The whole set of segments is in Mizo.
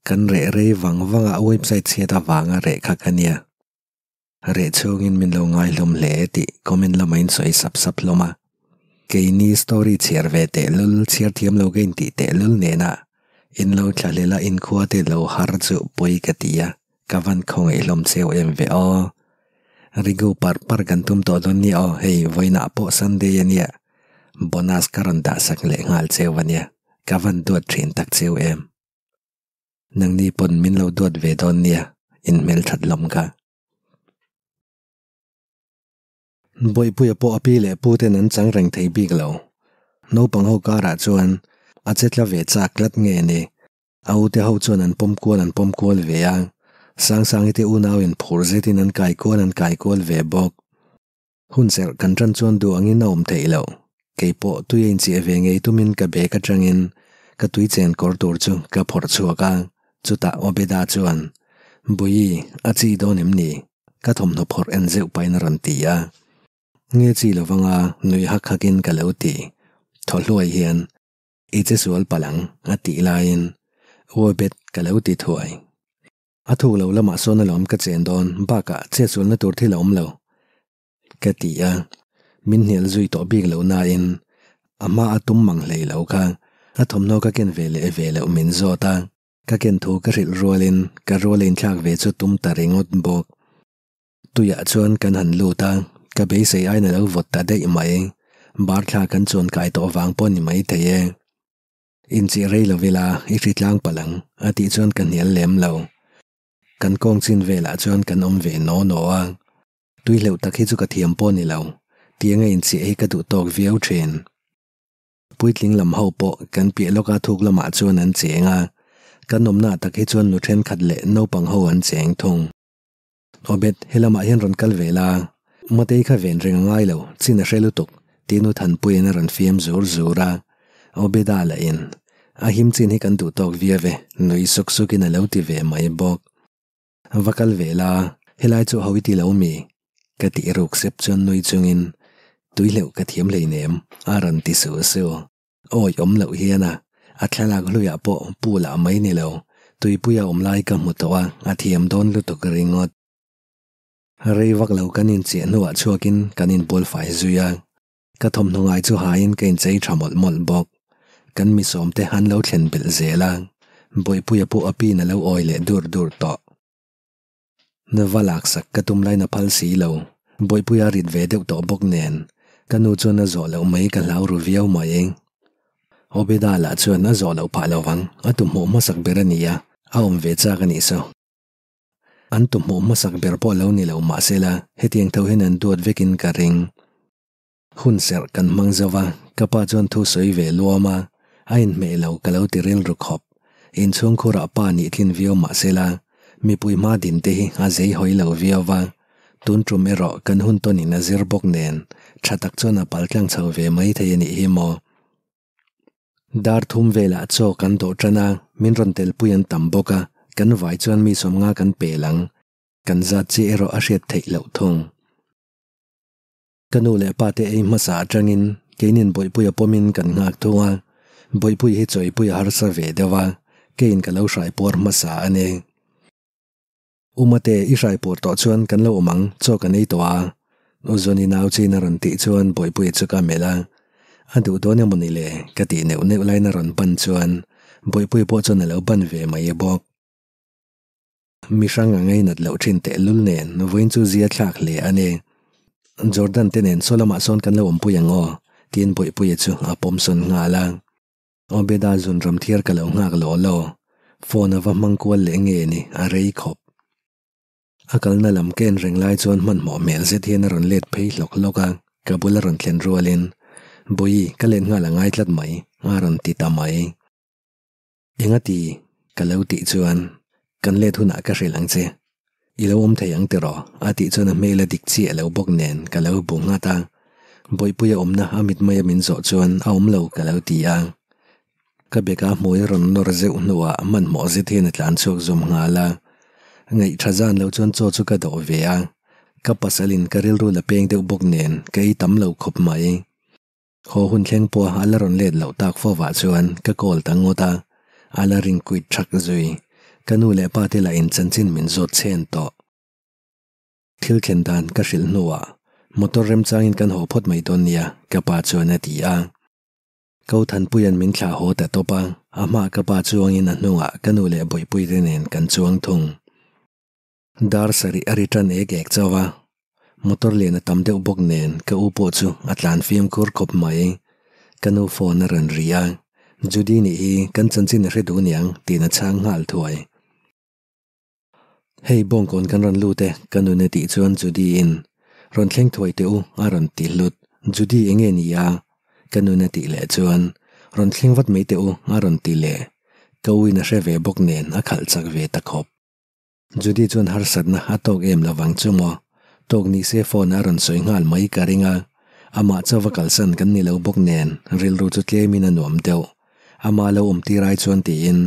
Kan reh rei vang vang a website chhiat avanga reh kha ka nia. Reh chhungin min lo ngaihlawm hle tih comment lamah in sawi sap sap hlawm a. Keini story chhiar ve tehlul, chhiar thiam lo ka intih tehlul nena in lo thlahlel a inkhua te lo har chu pawi ka ti a, ka van khawngaih hlawm cheu em ve aw. Rigu par par kan tum tawh dawn nia aw, hei vawiinah pawh Sunday a nia, bonus ka rawn dah sak leh nghal cheu a nia, ka van duat thin tak cheu em. Nangni pawn min lo duat ve dawn nia, in hmelthat hlawm kha. Bawihpuia pawh a pi leh pu ten an chang reng thei bik lo. Naupang ho karah chuan a che tla ve chak tlat nge ni. A ute ho chuan an pawm kual an pawm kual ve a, Sangsangi te unau in phur zetin an kai kual an kai kual ve bawk. Hun serh kan tan chuan duh angin a awm theih loh. Kei pawh tui a inchiah ve ngei tumin ka bag atangin ka tui chen kawr tur chu ka phawrh chhuak a, chutah Obeda chuan, Bui, a chi dawn em ni? Ka thawmhnaw phawrh en zeuh pahin a rawn ti a. Nge chi lovanga nui hak hakin ka lo ti. Thaw hluai hian, I che sual palh ang, a tih laiin, Obed ka lo ti thuai. A thuk lo lamah sawn alawm ka chen dawn bakah chetsualna tur thil a awm lo ka ti a, min hnial zui tawh bik lo nain a hma a tum mang hlei lo kha a thawmhnaw ka ken ve leh ve loh min zawt a, ka ken thu ka hrilh rualin ka rual a inthlak ve chu tum ta ringawt bawk. Tuiah chuan kan han lut a, ka beisei aiin a lo vawt ta daih mai, bar thla kan chuan kai tawh vang pawh ni maithei e. Inchih rei lo ila i hri tlang palh ang a tih chuan ka hnial lem lo. Kan kawng chin velah chuan kan awm ve naw naw a. Tui hleuh tak hi chu ka thiam pawh ni lo. Tianga inchih hi ka duh tawk viau thin. Puitling lam ho pawh kan piah lawka thuk lamah chuan an cheng a. Kan awmna tak hi chuan nu thenkhat leh naupang ho an cheng thung. Obed, helamah hian rawn kal ve la. Matei kha ven reng a ngai lo, chin a hre lutuk, tih nu Thanpuiin a rawn fiam zur zur a. Obeda lahin, A him chin hi kan duh tawk viau e, nui suk sukin a lo ti ve mai bawk. Va kal ve la, helai chu ho i ti lo mi? Ka tih ruk sep chuan nui chungin, Tui hleuh ka thiam hleinem, a rawn ti su su. Awi awm loh hian a, a thlalak hluiah pawh pool ah mai ni lo, tuipuia awm lai ka hmu tawh a, a thiam dawn lutuk ringawt. Rei vak lo kan inchiah hnuah chhuakin kan inbual fai zui a, ka thawmhnaw ngai chu hain ka inchei tha mawlh mawlh bawk. Kan mi sawmte an lo thlen belh zel a, Bawihpuia pawh a pin a lo awi leh dur dur tawh. Va laksak ka tum lain a phal si lo. Bawihpuia rit ve deuh tawh bawk nen, ka nu chuan a zawh loh mai ka hlau ru viau mai. Obeda lah chuan a zawh loh phah lo vang, a tu hmuh hmasak ber a ni a, a awm ve chak a nih saw. An tu hmuh hmasak ber pawh lo ni lo mahsela hetiang tho hian an duat vekin ka ring. Hun serh kan hmang zo va, ka pa chuan thu sawi ve luam a, a inhmeh lo ka lo ti rilru khawp. Inchhung khurah pa nih tlin viau mah sela, mipui hma din te hi a zei hawi lo viau va, tun tum erawh kan hun tawnin a zir bawk nen, tha tak chuan a pal tlang chho ve mai thei a nih hi maw. Dar thum velah chaw kan dawh tan a, min rawn telpui an tam bawk a, kan vai chuan mi sawmnga kan pel ang. Kan zat chi erawh a hriat theih loh thung. Ka nu leh pa te ei hmasa atangin keinin Bawihpuia pawmin kan nghak thung a, Bawihpui hi chawipui a harsa ve deuh a, keiin ka lo hrai puar hmasa a ni. Umate, i hrai puar tawh chuan kan lo awm ang, chaw kan ei tawh a. U Zawni nau chin a rawn tih chuan Bawihpuia chu ka melh a, a duh dawn emaw ni le ka tih neuh neuh laiin a rawn ban chuan Bawihpuia pawh chuan a lo ban ve mai bawk. Mi hrang a ngainat loh thin tehlul nen vawiin chu zia thlak hle a ni. Jordan te nen saw lamah sawn kan lo awmpui ang aw, tiin Bawihpuia chu a pawm sawn nghal a. Obeda zun ram thiar ka lo nghak law law, phone a va hmang kual leh nge ni a rei khawp. A kalna lam ka en reng lai chuan hmanhmawh hmel zet hian a rawn let phei hlawk hlawk a, ka bul a rawn thlen rualin, Bawihi, ka let nghal a ngai tlat mai, a rawn ti ta mai. Engati? Ka lo tih chuan, Kan let hunah ka hrilh ang che. I lo awm thei ang tiraw? A tih chuan a hmel a dik chiah lo bawk nen ka lo bu nghat a. Bawihpuia awmna a mit maia min zawh chuan a awm lo ka lo ti a. Ka beka hmui a rawn nawr zeuh hnuah hmanhmawh zet hian a tlan chhuak zawm nghal a. Ngaihtha zan lo chuan chaw chu ka dawh ve a. Ka pasalin ka rilru la peng deuh bawk nen ka ei tam lo khawp mai. Haw hun thleng pawh a la rawn let loh tak fo vah chuan ka call ta ngawt a, a la ring kuit thak zui. Ka nu leh pa te lah in chanchin min zawt chhen tawh. Thil thlen dan ka hrilh hnuah motor remchangin kan haw phawt mai dawn nia ka pa chuan a ti a. Ko Thanpuia'n min thlah haw ta tawp a, a hmaah ka pa chuangin a hnungah ka nu leh Bawihpuite nen kan chuang thung. Dar sarih a ri tan ek ek chauh a, motor lian a tam deuh bawk nen ka u pawh chu a tlan fimkhur khawp mai. Ka nu phone a rawn ri a, Judy nih hi kan chanchin a hre duh niang tiin a chhang nghal thuai. Hei bawngkawn kan rawn lut e, ka nun e tih chuan Judy in rawn thleng thuai teh u a rawn ti hlut. Judy enge ni a? Ka nun a tih leh chuan rawn thleng vat mai teh u a rawn ti leh. Ka u in a hre ve bawk nen a khalh chak ve ta khawp. Judy chuan harsatna a tawk em lovang chu maw? Tawk ni se phone a rawn sawi nghal mai ka ring a. Amah chauva kalsan kan ni lo bawk nen rilru chu tlemin a nuam deuh. Ama lo awm tir ai chuan tiin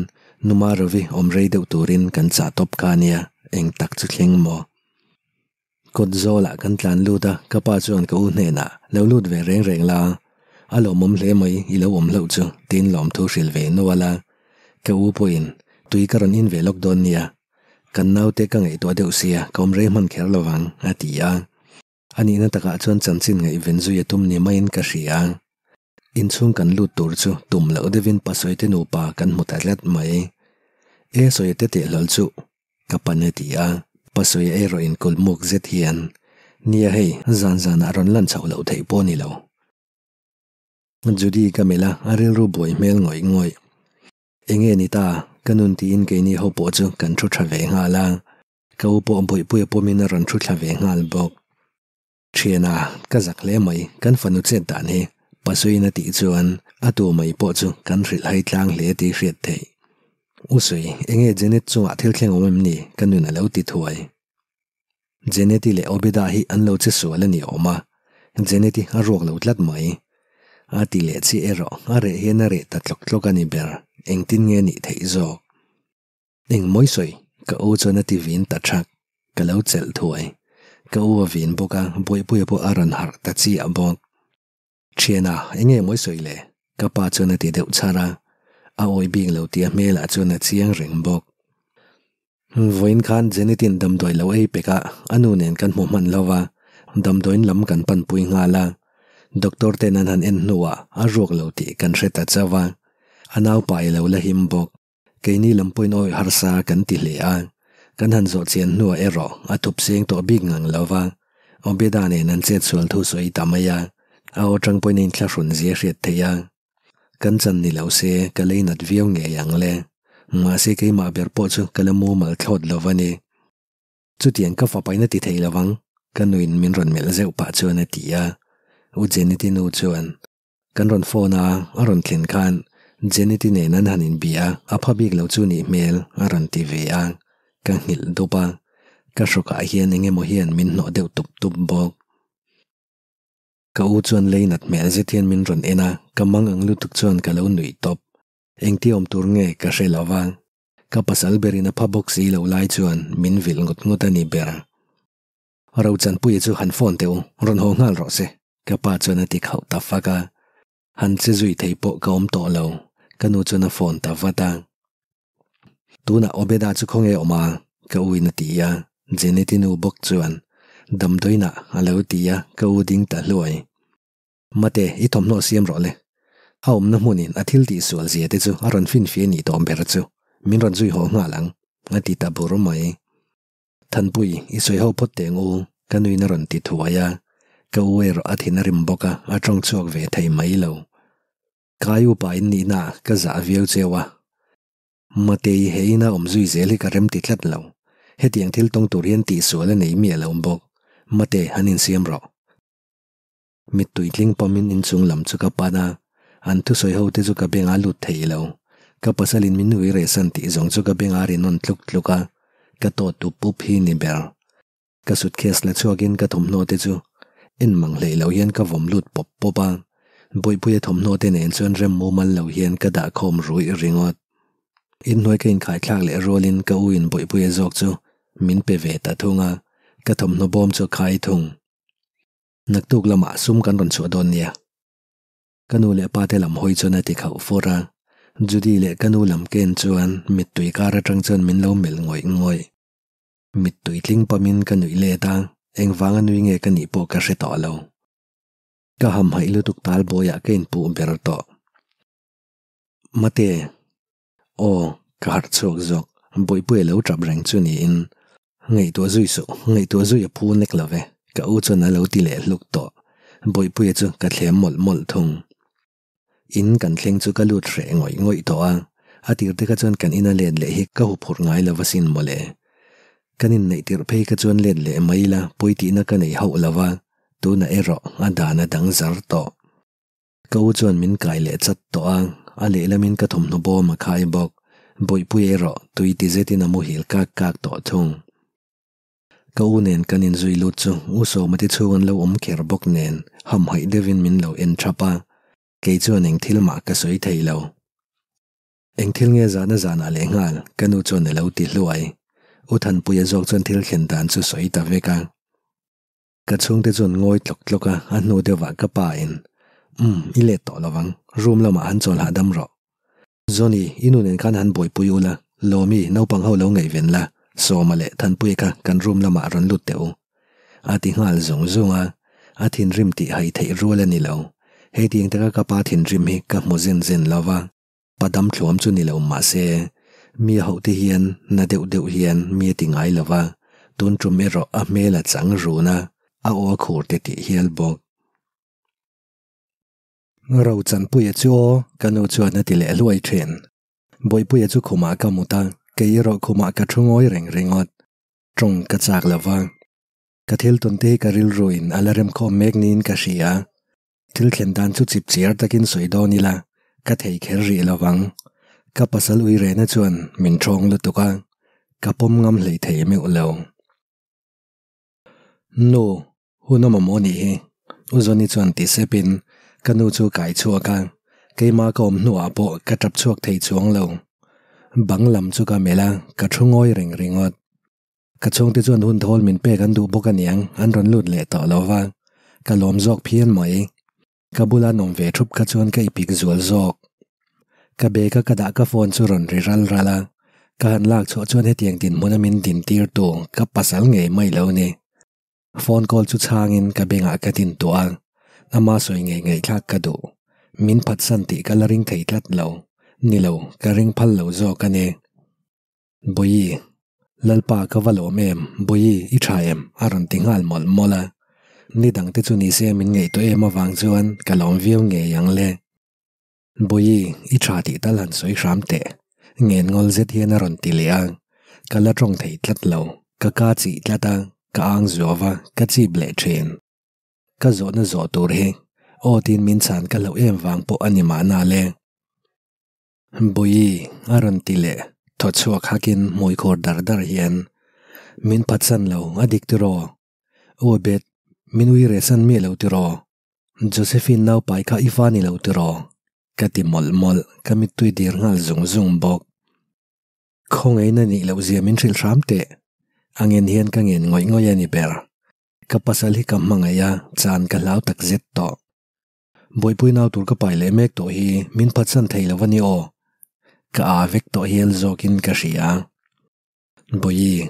Numa Ravi awm rei deuh turin kan chah tawp kha ania, eng tak chu thleng maw? Kawt zawlah kan tlan lut a, ka pa chuan ka u hnenah lo lut ve reng reng la, a lawmawm hle mai i lo awm hlauh chu tiin lawmthu hrilh ve nual a. Ka u pawhin tui ka rawn in ve lawk dawn nia, kan naute ka ngaihtuah deuh sia ka awm rei hman kher lovang a ti a. A nihna takah chuan chanchin ngaihven zui a tum ni maiin ka hria. Inchhung kan lut tur chu tum loh deuhin Pasawite nupa kan hmu ta tlat mai. E sawi te teh hlawl chu ka pan a ti a, Pasawia erawh inkulh muk zet hian, Nia hei, zan zanah rawn lan chhoh loh theih pawh a ni lo. Judy ka melh a, a rilru buai hmel ngawih ngawih. Enge ni ta, ka nun tiin keini ho pawh chu kan thu tha ve nghal a. Ka u pawh Bawihpuia pawmin a rawn thu thla ve nghal bawk. Thiana, ka zak hle mai, kan fanu chet dan hi Pasuiin a tih chuan a tu mai pawh chu kan hrilh hai tlang hle tih hriat theih. U Sui, enge Janet chungah thil thleng awm em ni? Ka nun a lo ti thuai. Janet-i leh Obeda hi an lo che sual a ni awm a, Janet-i a ruak lo tlat mai. A ti leh chiah erawh a reh hian a reh ta tlawk tlawk a ni ber, engtin nge a nih theih zawk? Eng mawi sawi, ka u chuan a ti vin ta thak. Ka lo chelh thuai. Ka u a vin bawk a, Bawihpuia pawh a rawn harh ta chiah bawk. Thiana, eng nge mawi sawi le? Ka pa chuan a ti deuh chhar a. A awi bik lo tih a hmelah chuan a chiang reng bawk. Vawiin khan Janet-in damdawi lo ei pek a, a nu nen kan hmu hman lo va, damdawiin lam kan panpui nghal a. Doctor ten an han en hnuah a ruak lo tih kan hre ta chauh a. A naupa i lo la him bawk. Keini lam pawhin awi harsa kan ti hle a, kan han zawh chian hnuah erawh a thup seng tawh bik ngang lo va, Obeda nen an chet sual thu sawi ta mai a, a aw tang pawhin a inthlahrun zia hriat theih a. Kan chan ni lo se ka lei nat viau ngei ang le, mahse keimah ber pawh chu ka la mumal thlawt lo va ni. Chutiang ka fapaina ti thei lo vang, ka nuin min rawn melh zeuh pah chuan a ti a, U Jeneti nu chuan Kan rawn phone a, a rawn thlen khan Jeneti nen an han inbia a, a pha bik lo chu nih hmel a rawn ti ve a, ka nghilh dup a, ka hrawkah hian eng emaw hian min hnawh deuh tup tup bawk. Ka u chuan lei nat hmel zet hian min rawn en a, ka mang ang lutuk chuan ka lo nuih tawp. Engti awm tur nge ka hre lo va, ka pasal berin a pha bawk si lo lai chuan min vilh ngut ngut a ni ber. Rochanpuia chu han phone teh u, rawn haw nghal rawh se, ka pa chuan a ti khauh ta fak a. Han che zui thei pawh ka awm tawh lo, ka nu chuan a phone ta vat a. Tunah Obeda chu khawnge awm a? ka u in a ti a, Jeneti nu bawk chuan damdawiinah a lo ti a, ka u ding ta hluai. Mate, i thawmhnaw siam rawh le. A awmna hmunin a thil tih sual zia te chu a rawn finfia nih tawh ber chu, min rawn zui haw nghal ang, a ti ta bur mai. Thanpui, i sawi ho phawt teh ngu, ka nuin a rawn ti thuai a, ka u erawh a thin a rim bawk a, a tawng chhuak ve thei mai lo. Kai upa in nihna ka zah viau cheu a. Matei, he ina awm zui zel hi ka rem ti tlat lo. Hetiang thil tawng tur hian tihsual a nei miah lo bawk. Mate, han insiam rawh. Mittui tling pawmin inchung lam chu ka pan a, an thusawi ho te chu ka beng a lut thei lo. Ka pasalin min ui reh san tih zawng chu ka beng a ri nawn tluk tluk a, ka tawt up up hi ni ber. Ka suitcase la chhuakin ka thawmhnaw te chu en mang hleih lo hian ka vawm lut pawp pawp a, Bawihpuia thawmhnaw te nen chuan rem mumal lo hian ka dah khawm ruih ringawt. Inhnuai ka inkhaithlak leh rualin ka u in Bawihpuia zawk chu min pe ve ta thung a, ka thawmhnaw bawm chu a khai thung. Naktuk lamah sum kan rawn chhuah dawn nia. Ka nu leh pa te lam hawi chuan a ti khauh fur a. Judy leh ka nu lam ka en chuan mittui kar atang chuan min lo melh ngawih ngawih. Mittui tling pamin ka nuih let a, engvanga nui nge ka nih pawh ka hre tawh lo. Ka hamhaih lutuk tal bawiah ka inpuh ber tawh. Mate. Aw, ka harh chhuak zawk, Bawihpuia lo tap reng chu niin. Ngaihtuah zui suh, ngaihtuah zui a phu nek lo ve, ka u chuan a lo ti leh hluk tawh. Bawihpuia chu ka thlem mawlh mawlh thung. In kan thleng chu ka lut hreh ngawih ngawih tawh a, a tir te kha chuan kan ina let leh hi ka huphurh ngai lo asin mawle. Kan inneih tirh phei kha chuan let leh mai ila pawi tihna ka nei hauh lo va, tunah erawh a dan a dang zar tawh. Ka u chuan min kai leh chat tawh a, a lehlamin ka thawmhnaw bawm a khai bawk. Bawihpui erawh tui ti zetin a muhil kak kak tawh thung. Ka u nen kan inzui lut chu U Sawma te chhung an lo awm kher bawk nen hamhaih deuhin min lo en thap a, kei chuan eng thil mah ka sawi thei lo. Eng thil nge zahna zanah leh nghal ka nu chuan a lo ti hluai. U Thanpuia zawk chuan thil thlen dan chu sawi ta vek a. Ka chhungte chuan ngawi tlawk tlawk a, a hnu deuhah ka pa in, Umm, i let tawh lo vang, room lamah han chawl hahdam rawh. Johnny, i nu nen khan han buaipui ula, Lawmi, naupang ho lo ngaihven la, Sawma leh Thanpuia kha kan room lamah rawn lut teh u. A ti nghal zung zung a, a thinrim tih hai theih rual a ni lo. Hetiang taka ka pa thinrim hi ka hmu zen zen lo va, pa dam thluam chu ni lo mah se, mi a hoh te hian na deuh deuh hian mi a ti ngai lo va, tun tum erawh a hmel a chang run a, a aw a khur te tih hial bawk. Rochanpuia chu aw, ka nu chuan a ti leh hluai thin. Bawihpuia chu khumah ka mut a, kei erawh khumah ka thu ngawi reng ringawt. Tawng ka chak lo va. Ka thil tawn te hi ka rilruin a la remkhawm mek niin ka hria. Thil thlen dan chu chip chiar takin sawi dawn ila, ka thei kher rih lo vang. Ka pasal ui rehna chuan min thawng lutuk a, ka pawm ngam hlei thei meuh lo. Nu, hun a mamawh nih hi. U Zawni chuan ti sepin ka nu chu kai chhuak a, keimah ka awm hnuah pawh ka tap chhuak thei chuang lo. Bang lam chu ka melh a, ka thu ngawi reng ringawt. Ka chhungte chuan hun thawl min pek an duh bawk aniang an rawn lut leh tawh lo va, ka lawm zawk phian mai. Ka bula an awm ve thup kha chuan ka ipik zual zawk. Ka bag a ka dah ka phone chu rawn ri ral ral a, ka han lak chhuah chuan hetiang dinhmun a min din tir tu ka pasal ngei mai lo ni. Phone call chu chhangin ka bengah ka din tuah a, ama sawi ngei ngaihthlak ka duh. Min phatsan tih ka la ring thei tlat lo. Ni lo, ka ring phal lo zawk a ni. Bawihi, Lalpa ka va lawm em, Bawihi i tha em? a rawn ti nghal mawlh mawlh a. Ni dang te chu ni se min ngaihtuah em avang chuan ka lawm viau ngei ang le. Bawihi, i tha tih tal han sawi hram teh. Ngen ngawl zet hian a rawn ti leh a. Ka la tawng thei tlat lo, ka ka chih tlat a, ka ang zuau a, ka chip leh thin. Ka zawhna zawh tur hi aw tiin min chhan ka hlauh em vang pawh a ni mahna le. Bawihi a rawn ti leh thaw chhuak hakin hmui khur dar dar hian min phatsan lo a dik tiraw? Aw bet, min ui reh san miah lo tiraw? Josephine naupai kha i fa ni lo tiraw? Ka ti mawlh mawlh, ka mittui dir nghal zung zung bawk. Khawngaihna nih loh zia min hrilh hram teh, a ngen hian ka ngen ngawih ngawih a ni ber. Ka pasal hi ka hmangaih a, chan ka hlau tak zet tawh. Bawihpui nau tur ka pai leh mek tawh hi min phatsan thei lo a ni aw. Ka aa vek tawh hial zawkin ka hria. Bawihi,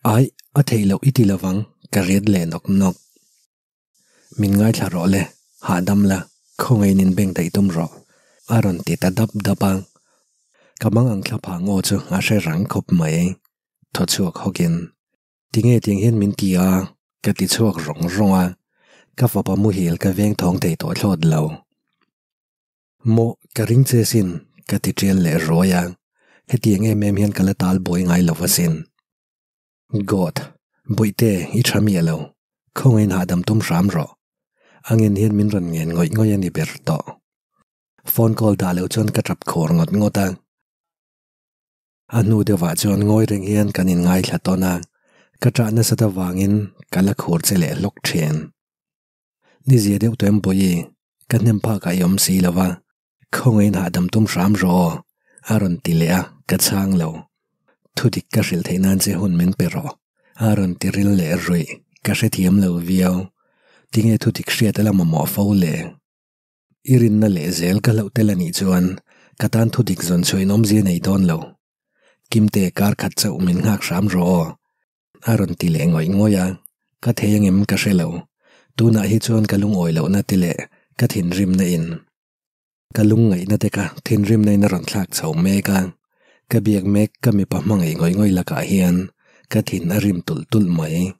Aih, a theih loh i ti lovang, ka riat leh nawk nawk. Min ngaithla rawh le, hahdam la, khawngaihin in beng daih tum rawh, a rawn ti ta dap dap a. Ka mang ang thla phah ngaw chu a hre rang khawp mai. Thaw chhuak hawkin. Tinge tiang hian min ti a? Ka ti chhuak rawng rawng a, ka fapa muhil ka veng thawng thei tawh thlawt lo. Maw, ka ring che sin, ka ti tial leh ruai a, hetiang em em hian ka la tal buai ngai lo asin. God, Bawihte, i tha miah lo, khawngaihin hahdam tum hram rawh. A ngen hian min rawn ngen ngawih ngawih a ni ber tawh. Phone call dah loh chuan ka tap khur ngawt ngawt a. A hnu deuhah chuan ngawi reng hian kan inngaithla tawn a, ka ṭah nasat avangin ka la khur che leh hlawk ṭhin. Ni zia deuh tawh em Bawihi, ka hnem phakah i awm si lo va, khawngaihin hahdam tum hram rawh aw, a rawn ti leh a, ka chhang lo. Thudik ka hrilh theih nan che hun min pe rawh, a rawn ti ril leh ruih, ka hrethiam lo viau. Tinge thudik hriat a la mamawh fo le? I rinna leh zel ka hlauh tel a nih chuan Ka tan thu dik zawn chhuahin awmzia nei dawn lo. Kimte kar khat chauh min nghak hram rawh aw. A rawn ti leh ngawih ngawih a, ka thei angem ka hre lo. Tunah hi chuan ka lungawi lohna te leh ka thinrimna in. Ka lungngaihna te ka thinrimna in a rawn thlak chho mek a, ka biak mek ka mipa hmangaih ngawih ngawih lakah hian ka thin a rim tulh tulh mai.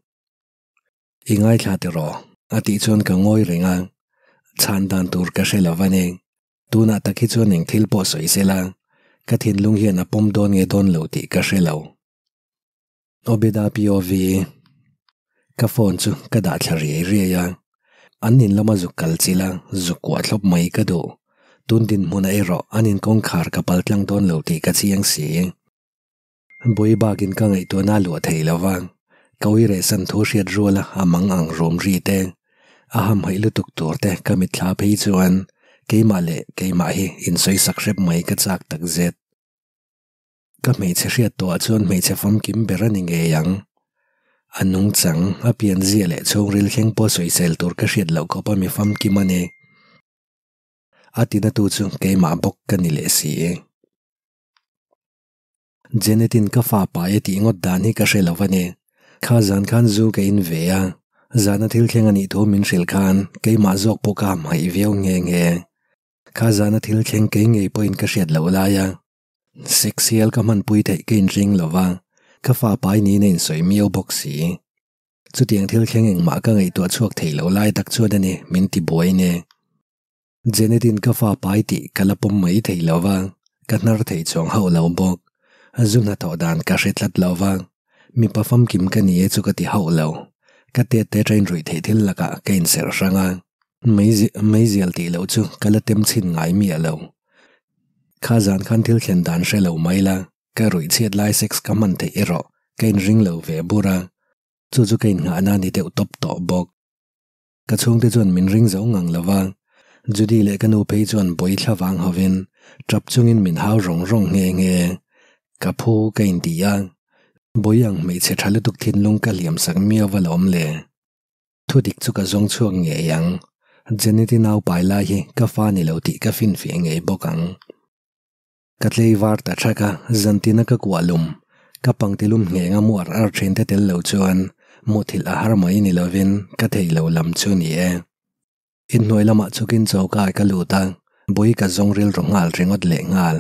I ngaithla tiraw? A tih chuan ka ngawi reng a, chhan dan tur ka hre lo a ni. Tunah tak hi chuan eng thil pawh sawi se la, ka thinlung hian a pawm dawn nge dawn lo tih ka hre lo. Obeda POV, Ka phone chu ka dah thla riai riai a, an in lama zuk kal chilh a, zuk kuah thlawp mai ka duh. Tun dinhmunah erawh an in kawngkhar ka pal tlang dawn lo tih ka chiang si. Bui bakin ka ngaihtuahna a luah thei lo va, ka ui rehsan thu hriat ruala a mang ang rum ri te, a hamhaih lutuk tur te ka mitthla phei chuan keimah leh keimah hi insawi sak hrep mai ka chak tak zet. Ka hmeichhe hriat tawhah chuan hmeichhe famkim ber a ni ngei ang. A nungchang, a pianzia leh chhungril thleng pawh sawisel tur ka hriat loh khawp a mi famkim a ni. A tinatu chu keimah bawk ka ni leh si. Janet-in ka fa pai a tih ngawt dan hi ka hre lo a ni. Kha zan khan zu ka in ve a, zana thil thleng a nih thu min hrilh khan keimah zawk pawh ka hamhaih viau nghe nghe. Kha zana thil thleng kei ngei pawhin ka hriat loh lai a, sexial ka hmanpui theih ka inring lo va, ka fa pai niin a insawi miau bawk si. Chutiang thil thleng engmah ka ngaihtuah chhuak thei lo lai tak chuan a ni min ti buai ne. Janet-in ka fa pai tih ka la pawm mai thei lo va, ka hnar thei chuang hauh lo bawk. Zu hnathawh dan ka hre tlat lo va, mipa famkim ka ni e chu ka ti hauh lo. Ka tet te train ruih theih thil lakah ka inserh hrang a, meizial tih loh chu ka la tem chhin ngai miah lo. Kha zan khan thil thlen dan hre lo mai la, ka ruih chhiat lai sex ka hman theih erawh ka inring lo ve bur a, chu chu ka innghahna ni deuh tawp tawh bawk. Ka chhungte chuan min ring zo ngang lo va, Judy leh ka nu phei chuan bawi thla vang hovin tap chungin min hau rawng rawng nghe nghe. Ka phu ka inti a, bawi ang hmeichhe tha lutuk thinlung ka hliam sak miau va lawm le. Thu dik chu ka zawng chhuak ngei ang, Janet-i nau pai lai hi ka fa ni lo tih ka finfiah ngei bawk ang. Ka tlei var ta thak a, zantina ka kuah lum, ka pangtilum ngheng a mu ar ar thin te tel lo chuan muthilh a har mai ni lovin ka thei lo lam chu ni e. Inhnuai lamah chukin choka ah ka lut a, bui ka zawng rilru nghal ringawt leh nghal.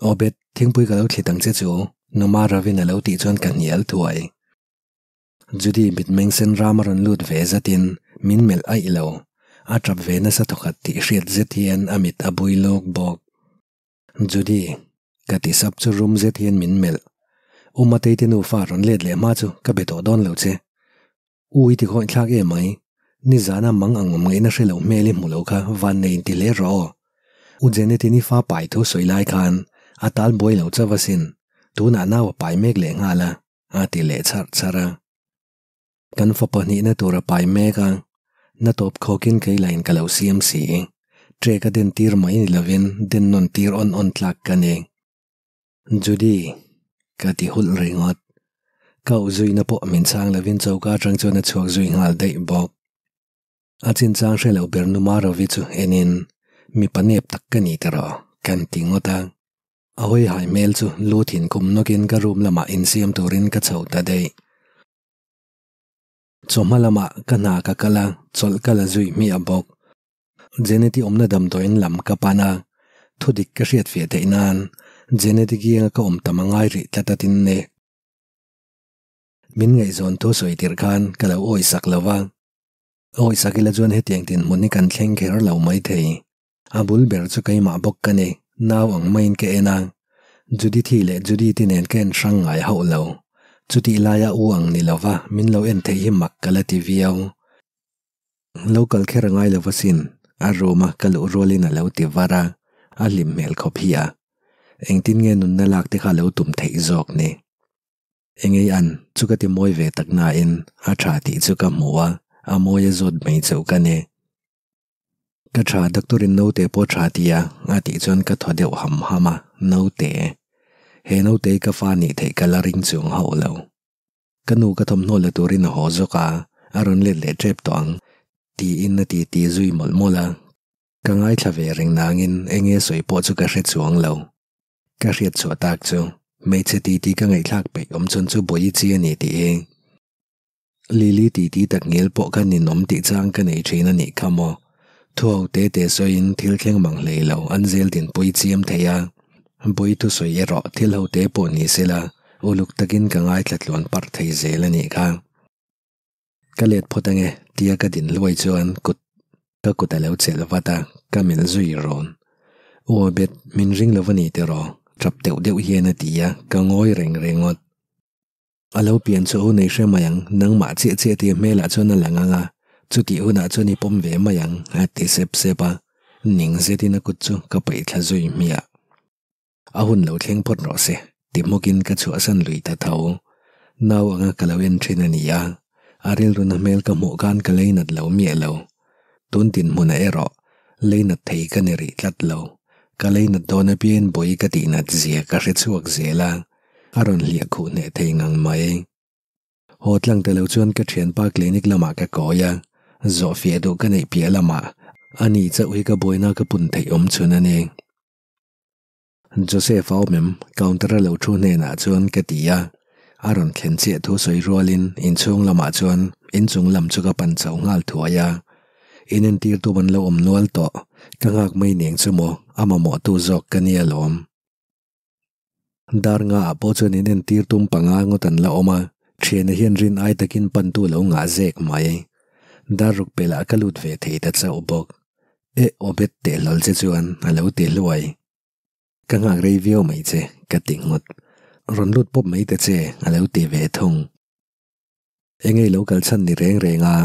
Obed, thingpui ka lo thlit ang che chu, Numa Ravin a lo tih chuan ka hnial thuai. Judy mitmeng sen ram a rawn lut ve zatin min melh aih lo. A tap ve nasa thawkhat tih hriat zet hian a mit a bui lawk bawk. Judy, ka ti sap chu rum zet hian min melh. U Matei te nufa rawn let leh hma chu ka be tawh dawn lo che. U i ti khawih thlak em mai. Nizana mang ang awm ngaihna hre lo hmel i hmu lo kha van nei inti hle rawh aw. U Janet-in i fa pai thu sawi lai khan a tal buai lo chauh asin. Tunah nau a pai mek leh nghal a. A ti leh charh charh a. Kan fapa hnihna tur a pai mek a, na tawp khawkin kei lain ka lo siam si. Trek a den tir mai ni lovin den nawn tir awn awn tlak ka ni. Judy, ka ti hulh ringawt. Ka auh zuina pawh min chhang lovin choka atang chuan a chhuak zui nghal daih bawk. A chinchang hre lo ber nu Marovi chu enin, Mipa nep tak ka ni tiraw? kan ti ngawt a. A hawi hai hmel chu lu thin kum nawkin ka room lamah insiam turin ka chho ta daih. Chawhma lamah ka hna ka kal a, chawlh ka la zui hmiah bawk. Jeneti awmna damdawiin lam ka pan a, thudik ka hriat fiah theih nan Jeneti kianga ka awm tam a ngai rih tlat a tin ni. Min ngaihzawn thu sawi tirh khan ka lo awisak lo va. Awisak ila chuan hetiang dinhmun hi kan thleng kher lo maithei. A bul ber chu keimah bawk ka ni, nau ang maiin ka en a. Judithi leh Judith-i nen ka en hrang ngai hauh lo. Chutih laia u ang ni lova min lo en theih hi mak ka la ti viau. Lo kal kher a ngai lo asin, a room-a ka luh rualin a lo ti var a, a hlim hmel khawp hi a. Engtin nge nunna lak te kha lo tum theih zawk ni? Engei an chu ka ti mawi ve tak nain a tha tih chu ka hmu a, a mawi a zawt mai chauh ka ni. Ka tha doctor in naute pawh tha tia a tih chuan ka thaw deuh ham ham a, naute. He naute hi ka fa nih theih ka la ring chung hauh lo. Ka nu ka thawmhnaw la turin a haw zawk a, a rawn let leh tep tawh ang tiin a ti ti zui mawlh mawlh a. Ka ngaithla ve reng nangin enge sawi pawh chu ka hre chuang lo. Ka hriat chhuah tak chu hmeichhe titi ka ngaihthlak peih awm chhun chu Bawihi chi a ni tih hi. Lily titi tak ngial pawh kha ninawm tih chang ka nei thin a nih kha maw. Thu ho te te sawiin thil thleng mang hlei lo an zel dinpui chiam thei a. Bawihi thusawi erawh thil ho te pawh ni sela uluk takin ka ngaithla tluan parh thei zel a nih kha. Ka let phawt ange tia ka din hluai chuan kut ka kut a lo chelh vat a, ka melh zui rawn. U Obed, min ring lo va ni tiraw? Tap deuh deuh hian a ti a, ka ngawi reng ringawt. A lo pian chu u nei hre mai ang, nangmah chiah chiah tia hmelah chuan a lang ang a, chutih hunah chuan i pawm ve mai ang, a ti sep sep a, ning zetin a kut chu ka paih thla zui hmiah. A hun lo thleng phawt rawh se, ti hmawkin ka chhuahsan lui ta tho. Nau anga ka lo en thin a ni a, a rilruna hmel ka hmuh khan ka leinat lo miah lo. Tun dinhmunah erawh leinat thei ka ni rih tlat lo. Ka leinat dawn apiangin bawi ka tihnat zia ka hre chhuak zel a, a rawn hliah khuh hneh thei ngang mai. Haw tlang ta lo chuan ka thianpa clinic lamah ka kawi a, zawh fiah duh ka neih piah lamah ani chauh hi ka buaina ka pun theih awm chhun a ni. Joseph a awm em? Counter a lo thu hnenah chuan ka ti a, a rawn thlen chiah thu sawi rualin inchhung lamah chuan inchung lam chu ka pan chho nghal thuai a, in entir tu an lo awm nual tawh, ka nghak mai neng chu maw, a mamawh tu zawk ka nia lawm. Dar nga ah pawh chuan in entir tum panga ngawt an la awm a, thiana hian rin ai takin pan tu lo ngah zek mai. Dar ruk pelh ah ka lut ve thei ta chauh bawk. E Obed teh hlawl che chuan a lo ti hluai. Ka nghak rei viau mai che, ka ti nghut. Rawn lut pawp mai ta che, a lo ti ve thung. Engei lo kal chhan ni reng reng a.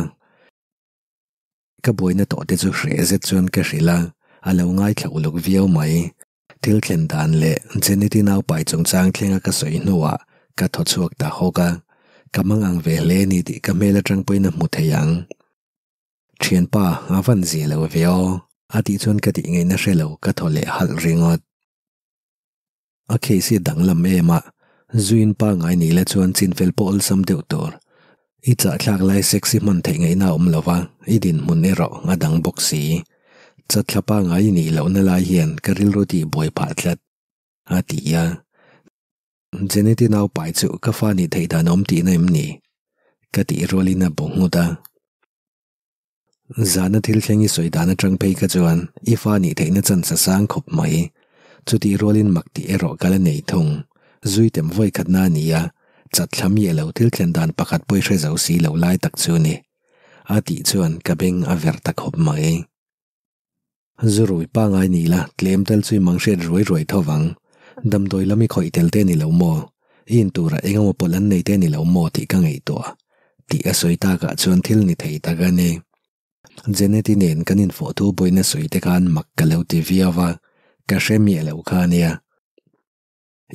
Ka buaina tawh te chu hreh zet chuan ka hrilh a, a lo ngaithla uluk viau mai. Thil thlen dan leh Jeneti naupai chungchang thlenga ka sawi hnuah ka thaw chhuak ta hawk a, ka mangang ve hle ni tih ka hmel atang pawhin a hmu thei ang. Thianpa, a van zia lo ve aw, a tih chuan ka tih ngaihna hre lo ka thaw leh halh ringawt. A case hi a danglam em a, zuin pangai ni la chuan chinfel pawh awlsam deuh tur. I chahthlak lai sexy hman theih ngaihna a awm lo va, i dinhmun erawh a dang bawk si. Chatthla pangai i nih lohna lai hian ka rilru tih buai phah tlat, a ti a. Jeneti naupai chu ka fa nih theih dan awm tihna em ni? Ka tih rualin a bu nghut a. Zana thil thleng i sawi dan atang phei kha chuan i fa nih theihna chance a sang khawp mai. Chutih rualin mak tih erawh ka la nei thung. Zuitem vawi khatna a ni a, chat thla miah lo thil thlen dan pakhat pawh i hre zo si lo lai tak chu ni. A tih chuan ka beng a ver ta khawp mai. Zurui pangai ni la, tlem tel chu i mang hriat ruai ruai tho vang. Damdawi lam i khawih tel te ni lo maw? I inturah eng emaw pawlh an nei te ni lo maw tih ka ngaihtuah. Tih a sawi takah chuan thil ni thei tak a ni. Jeneti nen kan infawh thu buaina sawi te khan mak ka lo ti viau va, ka hre miah lo kha a nia.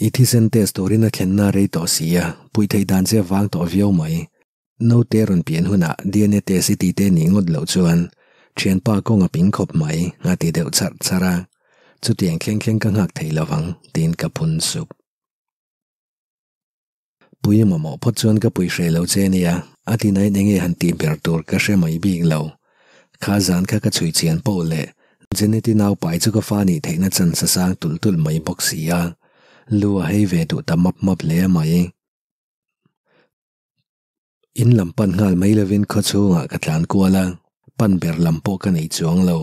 I thisen test turin a thlenna a rei tawh si a, puih theih dan che vang tawh viau mai. Naute rawn pian hunah DNA test i ti te nih ngawt loh chuan thianpa kawng a ping khawp mai a ti deuh charh charh a, chutiang thleng thleng ka nghak thei lo vang tiin ka phun sup. Pui mamawh phawt chuan ka pui hreh lo che nia, a ti nain enge han tih ber tur ka hre mai bik lo. Kha zan kha ka chhui chian poh leh Jeneti naupai chu ka fa nih theihna chance a sang tulh tulh mai bawk si a, lu a hei ve duh ta map map hle mai. In lam pan nghal mai lovin khaw chhungah ka tlan kual a, pan ber lam pawh ka nei chuang lo.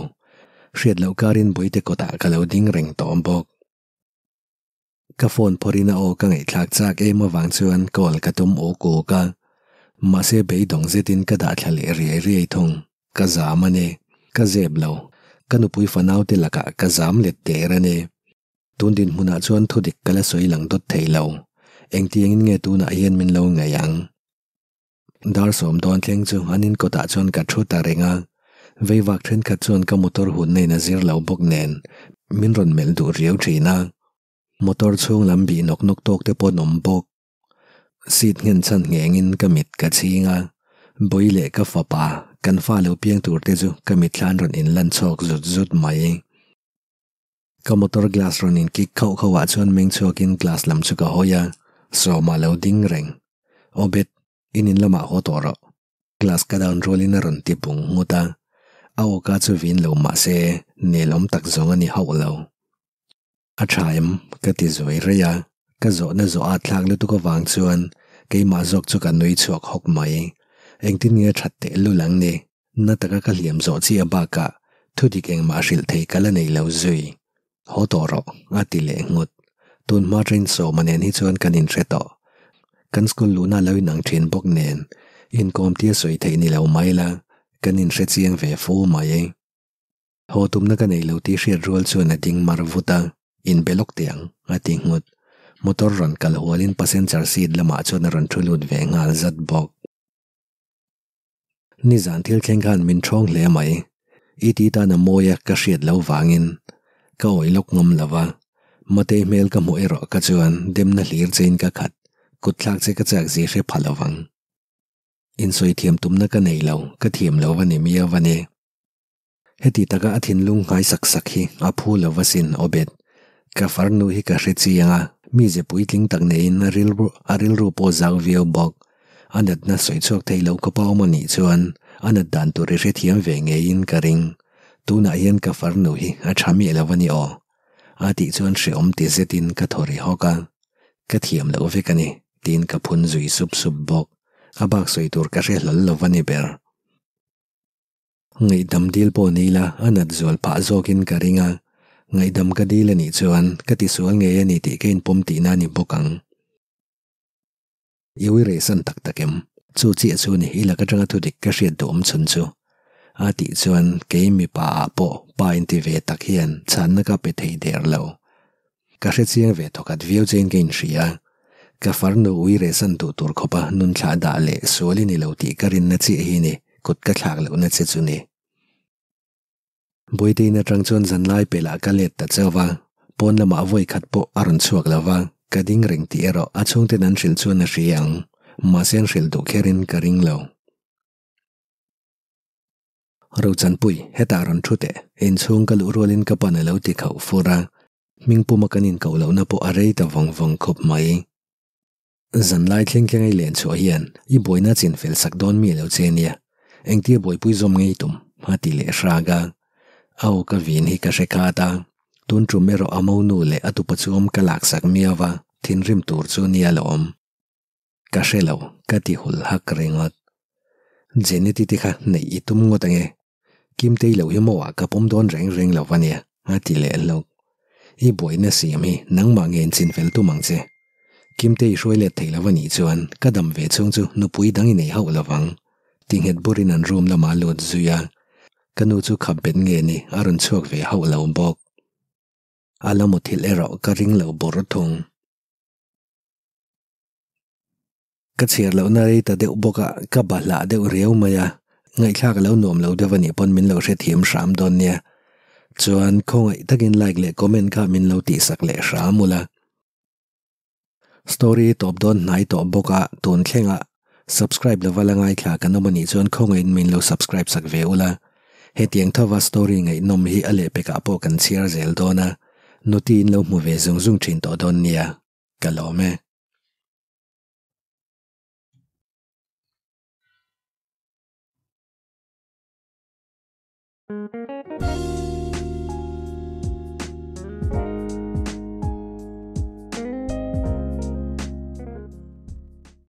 Hriat loh karin Buite kawtah ka lo ding reng tawh bawk. Ka phone phawrhin a aw ka ngaihthlak chak em avang chuan call ka tum uk uk a, mahse beidawng zetin ka dah thla leh riai riai thung. Ka zam a ni. Ka zep lo. Ka nupui fanaute lakah ka zam let der a ni. Tun dinhmunah chuan thudik ka la sawi lang dawt thei lo. Engtiangin nge tunah hian min lo ngaih ang? Dar sawm dawn thleng chu an in kawtah chuan ka thu ta reng a. Veivak thenkhat chuan ka motor hunna in a zir lo bawk nen min rawn melh duh riau thin a. Motor chhung lam bih nawk nawk tawk te pawh an awm bawk. Seat nghen chhan nghengin ka mit ka chhing a. Bawi leh ka fapa, kan fa lo piang tur te chu ka mitthla an rawn inlan chhawk zut zut mai. Ka motor glass rawn in kik khauh khauh ah chuan meng chhuak in glass lam chu ka hawi a, Sawma lo ding reng. Obed, in in lamah haw tawh rawh. Glass ka down rual in a rawn ti bung nghut a, a awka chu vin lo mah se Nel awm tak zawng a ni hauh lo. A tha em? Ka ti zuai rei a, ka zawhna zawh a thlak lutuk avang chuan keimah zawk chu ka nui chhuak hawk mai. Engtin nge a that teh lul ang ni? Na taka ka hliam zawh chiah bakah thudik engmah hrilh thei ka la nei lo zui. Haw tawh rawh, a ti leh nghut. Tun hma train sawma nen hi chuan kan inhre tawh. Kan school luhna lo inang thin bawk nen inkawm tia sawi theih ni lo mai la, kan inhre chiang ve fu mai. Haw tumna ka nei lo tih hriat rual chuan a ding mar vut a, inbe lawk teh ang, a ti nghut. Motor rawn kal hualin passenger seat lamah chuan a rawn thu lut ve nghal zat bawk. Nizan thil thleng khan min ṭhawng hle mai. I ti tan a mawi a ka hriat lo vangin ka awih lawk ngam lo va. Matei hmel ka hmuh erawh ka chuan demna hlir chein ka khat, kut thlak che ka chak zi hre pha lo vang. Insawi thiam tumna ka nei lo, ka thiam lo va ni miau a ni. Heti taka a thinlung nghai sak sak hi a phu lo va sin Obed. Ka farnu hi ka hre chiang a, mize puitling tak neiin a rilru a rilru pawh zau viau bawk. A natna sawi chhuak thei lo khawpa awm a nih chuan a nat dan tur i hrethiam ve ngeiin ka ring. Tunah hian ka farnu hi a tha miah lo a ni aw. A tih chuan hreawm ti zetin ka thaw ri hawk a. Ka thiam loh vek a ni, tiin ka phun zui sup sup bawk. A bak sawi tur ka hre hlawl lo va ni ber. Ngaihdam dil pawh ni ila a nat zual phah zawkin ka ring a, ngaihdam ka dil a nih chuan ka tisual ngei a ni tih ka inpawm tihna a ni bawk ang. I ui rehsan tak tak em? Chu chiah chu ni i lak atanga thudik ka hriat duh awm chhun chu. A tih chuan kei mipa ah pawh pa inti ve tak hian chhanna ka pe thei der lo. Ka hre chiang ve thawkhat viau chein ka inhria a, ka farnu ui rehsan duh tur khawpa nun thlah dah leh sual i ni lo tih ka rinna chiah hi ni kut ka thlak lohna che chu ni. Buaitein atang chuan zanlai pelah ka let ta chauh va, pawn lamah vawi khat pawh a rawn chhuak lo va, ka ding reng tih erawh a chhungten an hrilh chuan a hria ang, mahse an hrilh duh kherin ka ring lo. Rochanpui, hetah rawn thu teh, inchhung ka luh rualin ka pan a lo ti khauh fur a, hmingpuma kan inkoh lohna pawh a rei ta vawng vawng khawp mai. Zanlai thleng thleng ei len chhuah hian i buaina chin fel sak dawn mi lo che nia, engtia buaipui zawm ngei tum? a ti leh hrag a, a aw ka vin hi ka hre khat a, tun tum erawh a monu leh a tupa chu awm ka laksak miau va, thinrim tur chu nia lawm. Ka hre lo, ka ti hul hak ringawt. Jenny titi kha neih i tum ngawt ange. Kimtei lo hi maw ah ka pawm dawn reng reng lo va nia, a ti leh hlawk. I buaina siam hi nangmah nge inchin fel tum ang che. Kimtei i hruai let thei lo va nih chuan ka dam ve chhung chu nupui dang i nei hauh lo vang. Ti nghet burin an room lamah a lut zui a. Ka nu chu khap bet nge ni a rawn chhuak ve hauh lo bawk. A la muthilh erawh ka ring lo bawr thung. Ka chhiar lohna rei ta deuh bawk a, ka bahlah deuh riau mai a, ngaihthlak a lo nuam lo deuh a nih pawn min lo hrethiam hram dawn nia. Chuan khawngaih takin like leh comment kha min lo tihsak leh hram ula. Story tawp dawn hnai tawh bawk a, tun thlengah subscribe lova la ngaithla kan awm a nih chuan khawngaihin min lo subscribe sak ve ula. Hetiang thova story ngaihnawm hi a lehpekah pawh kan chhiar zel dawn a, nuti in lo hmu ve zung zung thin tawh dawn nia. Ka lawm e.